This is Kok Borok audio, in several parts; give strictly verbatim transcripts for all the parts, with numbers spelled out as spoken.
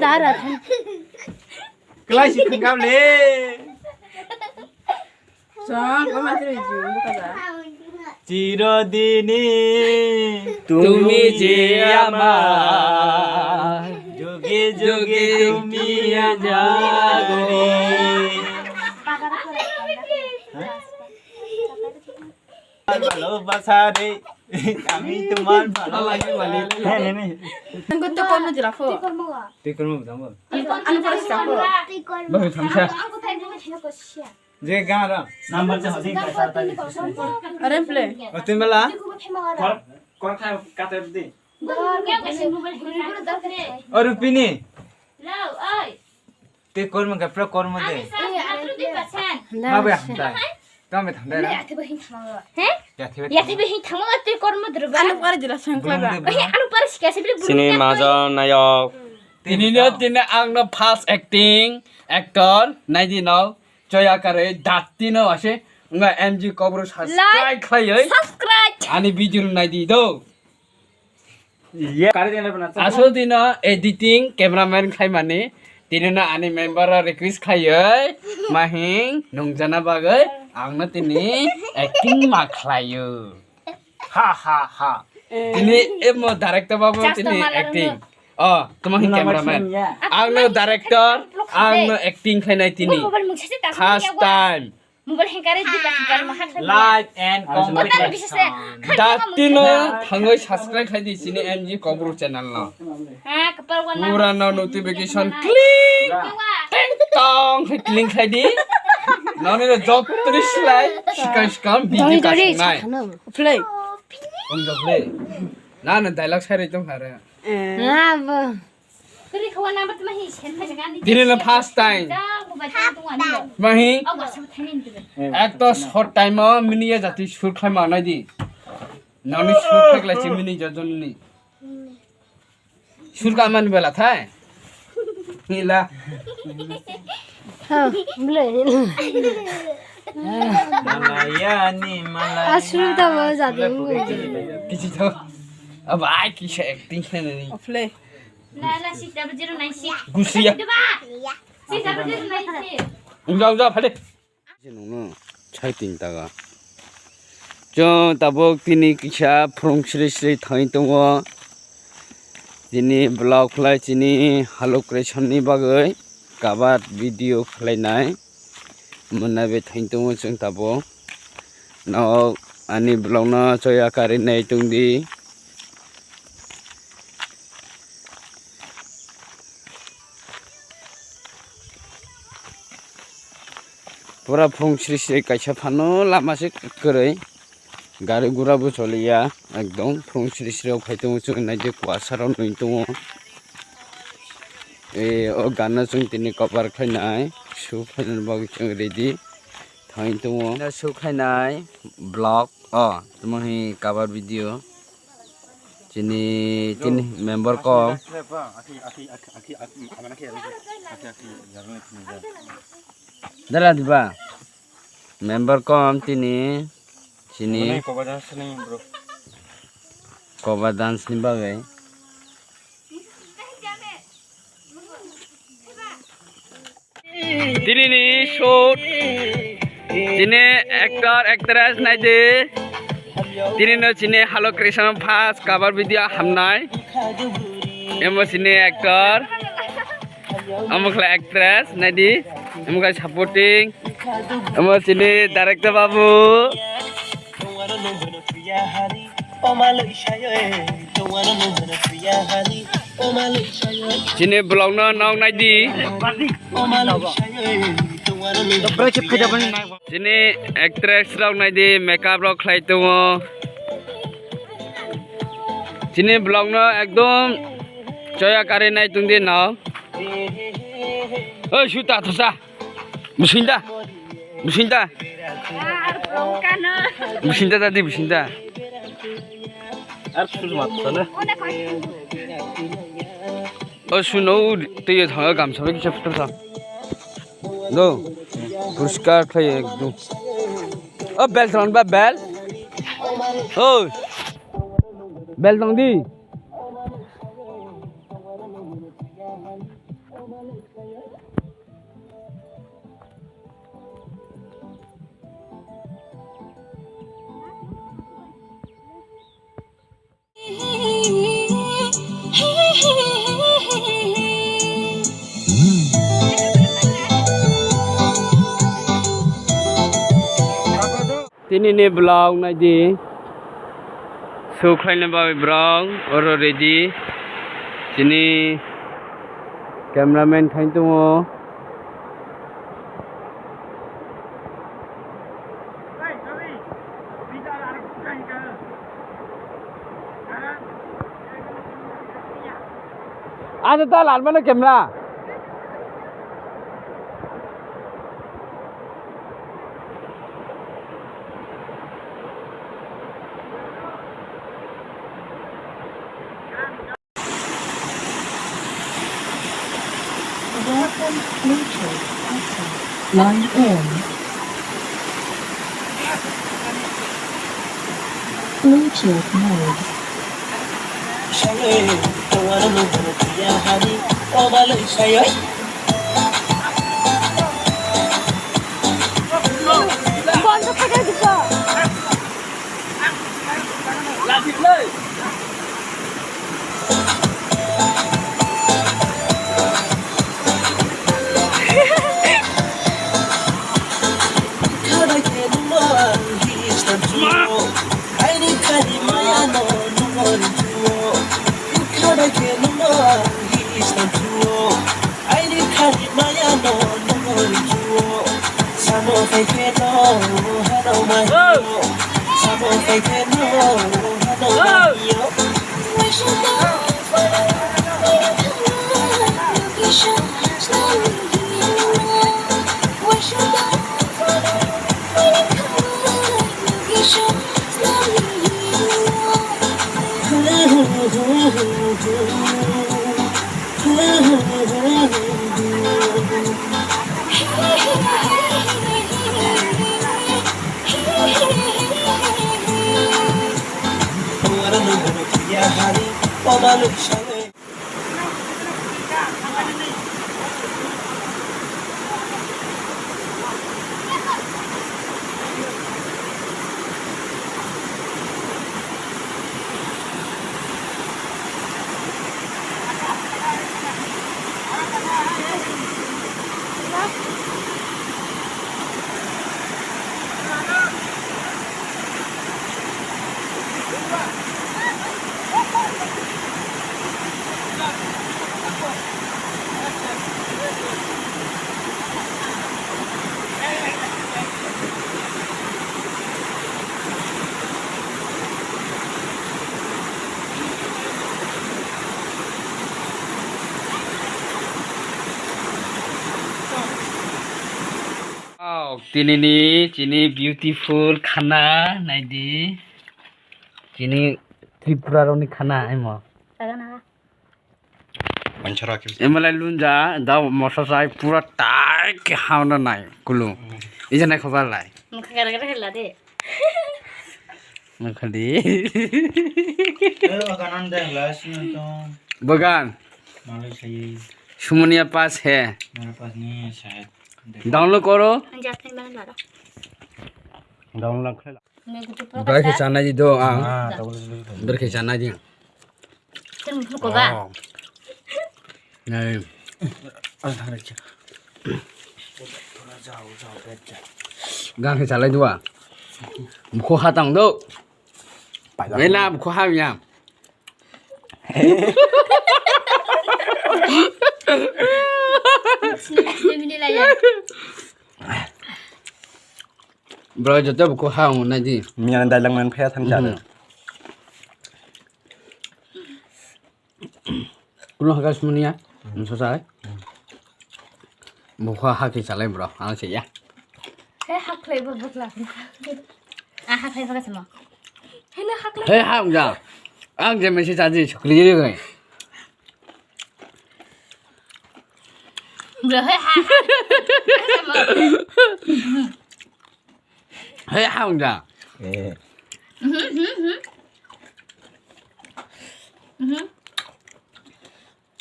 Tara. Kelai si thangkam le. Song, kau masih lucu, buka dah. Chirodini. Tumi je amar. Juge juge tumi amar. ভালোবাসা রে, আমি তোমার ভালোবাসা। হ্যাঁ, নে, নে। Ang gusto ko mo jira ko. Twi kormo bujang bo. Ano pore sika ko. Bo thamsa. Je gana. Number cha hojing kaisa ta. Are play. O twi mala. Kor, kor khai kate di. O Rupini. Twi kormo ka pro kormo de. Ma bai hamdai. Tamo thamdai ra. He? Ya thibe. Ya thibe hin thamo twi kormo dro ba. Ano pore jira sang kla ba. Bulung de. He ano pore sika se bili. Sini maja nayok. Tini no tini ang no first acting actor naidi no choya kare datti no ase nga M G Kobor subscribe khlaioi. Subscribe. Ani video no naidi do. Asol dino editing cameraman khlaimani tini no ani member o request khlaioi mahing nungjana bagoi ang no tini acting ma khlaio. Ha ha ha. Tini emo director babu tini acting. Oh, tamo hin cameraman. Ang no director, ang no acting khlainai tini. First time. Mobile hengkare di ka sukar ma hak. Live and competition. Datino thangoi subscribe khai di sini M G Kobor channel no. Ha, kapal wana. Pura no notification click. Teng tong khai click khai di. Noni ro job tris lai. Sikam sikam video kasih nai. Play. Om job play. Na na dialogue sai rai tong khare. Na bo. Tini no first time. Mahi. Ekto short time o mini ya jati sur khai ma nai di. Noni sur khai lai chi mini jojon ni. Sur ka man bela thai. Hila. Ha, bole. Malayani, Malayani. Asur ta bo jati. Kichi to. Ab ai kisa acting khai nai. Play. Gusia. Ungja, ungja, phade. Nungno chaiting taga. Chwng tabuk tini kisa phrung sri sri thangwi tongo. Tini vlog khlai chini halok creation ni bagwi kabar video khlainai. Mwnai bai thangwi tongo chwng tabuk. Nok ani vlog no choya kari nai tongdi. Pura phung sri sri kaisa phano lama se kwrwi. Gari gura bo choliya, ekdom phung sri sri rok phai tongo chwng naidi kuasa rok nwi tongo. E, o gana chwng tini cover khlainai, su khlainani bagwi chwng ready thangwi tongo. Su khlainai vlog o, tamo hi cover video. Chini, chini member kom. Dara diba? Member kom tini, chini. Mane cover dance ni, bro. Cover dance ni bagwi. Tini ni shoot. Chini actor, actress naidi. Tini no chini Halo Krishna first cover video hamnai. Emo chini actor. Amo khlai actress naidi. Amo khlai supporting. Amo chini director babu. Chini vlog no nok naidi. Chini actress rok naidi, makeup rok khlai tongo. Chini vlog no ekdom choya kari nai tongdi no. Oi, suta thosa. Bising da. Bising da. Bising da tadi bising da. Ar sul mat sana. O suno tei thanga gamsa bai kisa photo sa. Do. Puriskar khlai ekdom. O bel tong ba bel. O. Bel tong di. Tini ni vlog nai di. Shoot khlaina bagwi borok oro ready. Chini cameraman thang tongo. Ano ta lalmano camera. Welcome, Bluetooth active. Line in. Bluetooth mode. বন্ধ করে দিত। Aini khani maya no nungori juo. Samo phaikhe no hano mayo. Samo phaikhe no hano mayo. Wow, tinini chini beautiful khana naidi. Chini Tripura rokni khana emo. Manchara khe. Emalai lunja, da mosa sai pura tai khe hauna nai kulung. Ija nai khobar lai. Mukha gara gara hela de. Mukha di. Eh, ganan de hela sini to. Bagan. Malai sai. Sumoniya pass hai. Mera pass nahi hai shayad. Download karo. Jat nahi bana lada. Download khe. Dai khe chanai di do ang. Ah, tahu dulu. Dai khe chanai di. Sen buku ba? Oh. Nai. Gang khe chalai dua. Bukho ha tang do. Paila. Wela bukho ha ya. Sini, sini, sini, laya. Bro, joto bukho ha wngnai di. Miya dailang man phaya thang jare. Mhm. Kuno haka sumuni ya? Hmm. Sosa hai? Hmm. Bukho ha khe chalai bro, ang se ya. He ha khlai bo bukla. Ah, ha khlai bukla samo. He na ha khlai. He ha ungja. Ang je mesi chaji chukli ri gai. Bro, he ha, ha. He ha ungja. Eh. Mhm, mhm, mhm. Mhm.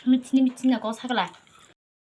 Mitini, mitini na kok sakla.